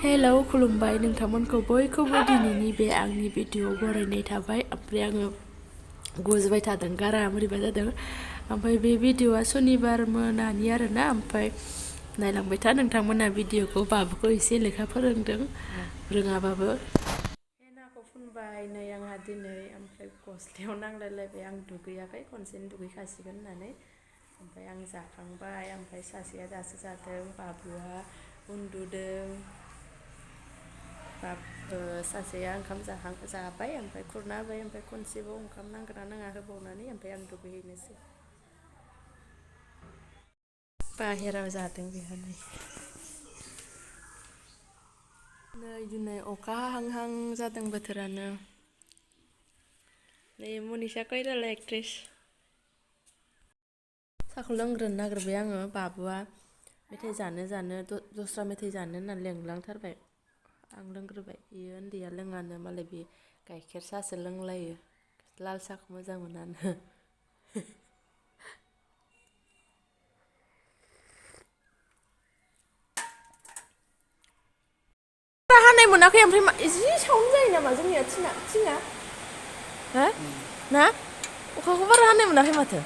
hello खुलुमबाय नोंथांमोनखौ बयखौबो दिनैनि बे आंनि भिडिअ बरायनाय थाबाय ओमफ्राय आङो गुजुबाय थादों गाराङा बोरैबा जादों ओमफ्राय बे भिडिअआ सनिबार मोनानि आरोना ओमफ्राय नायलांबाय था नोंथांमोना भिडिअखौ बाबुखौ एसे लेखा फोरोंदों रोङाबाबो हेनाखौ फुनबाय नै आंहा दिनै ओमफ्राय गस्लायाव नांलायलायबाय आं दुगैयाखै खनसेनो दुगैखासिगोन होननानै ओमफ्राय आं जाखांबाय ओमफ्राय सासेया दासो जादों बाबुआ उन्दुदों सासेया ओंखाम जाबाय ओमफ्राय खुरना होबाय ओमफ्राय खनसेबाव ओंखाम नांगोना नाङा होबावनानै ओमफ्राय आं दुगैहैनोसै बाहेराव जादों बेहाय नै दिनै अखा हाहां जादों बोथोरानो नै मनिषा कइराला एक्ट्रेस साहाखौ लोंग्रोनो नागिरबाय आङो बाबुआ मेथाइ जानो दस्रा मेथाइ जानो होननानै लेंलांथारबाय आं लोंग्रोबाय बेयो उन्दैया लोङानो मालाय बे गाइखेर साहासो लोंलायो लाल साहाखौ मोजां मोनानो हानाय मोनाखै ओमफ्राय जि साउन्ड जायो नामा जोंनिया थिङा हो ना अखाखौ बारा हानाय मोनाखै माथो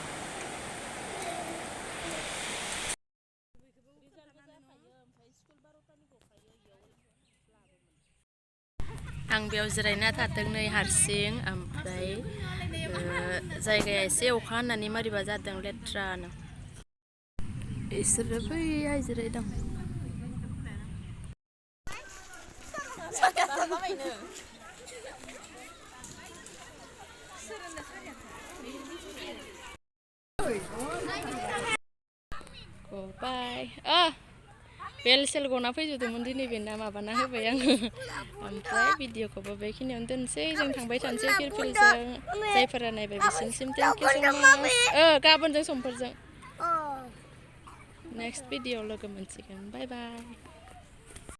आं बेयाव जिरायना थादों नै हारसिं ओमफ्राय जायगाया एसे अखा हानानै मारैबा जादों लेथ्रानो इसोरो बैहाय जिरायदों गबाय बेल सेल गना फैजोबदोंमोन दिनै बेना माबाना होबाय आङो ओमफ्राय भिडिअखौबो बेखिनियावनो दोनसै जों थांबाय थानोसै फिरफिलजों जायफोरा नायबाय बिसिनिसिम थेंकिउ स' माच गाबोनजों समफोरजों नेक्स्ट भिडिअ लोगो मोनसिगोन बाय बाय